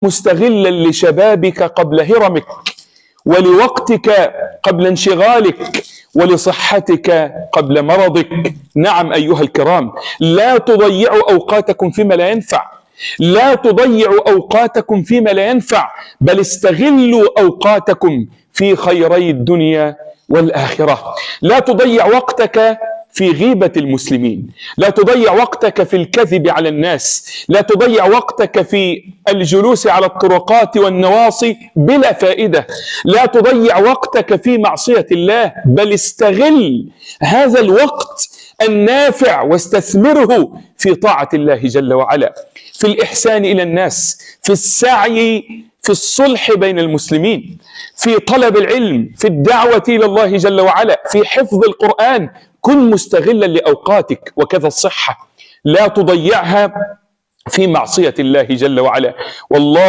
مستغلا لشبابك قبل هرمك، ولوقتك قبل انشغالك، ولصحتك قبل مرضك. نعم أيها الكرام، لا تضيعوا أوقاتكم فيما لا ينفع، لا تضيعوا أوقاتكم فيما لا ينفع، بل استغلوا أوقاتكم في خيري الدنيا والآخرة. لا تضيع وقتك في غيبة المسلمين، لا تضيع وقتك في الكذب على الناس، لا تضيع وقتك في الجلوس على الطرقات والنواصي بلا فائدة، لا تضيع وقتك في معصية الله، بل استغل هذا الوقت النافع واستثمره في طاعة الله جل وعلا، في الإحسان إلى الناس، في السعي في الصلح بين المسلمين، في طلب العلم، في الدعوة إلى الله جل وعلا، في حفظ القرآن. كن مستغلا لأوقاتك، وكذا الصحة لا تضيعها في معصية الله جل وعلا. والله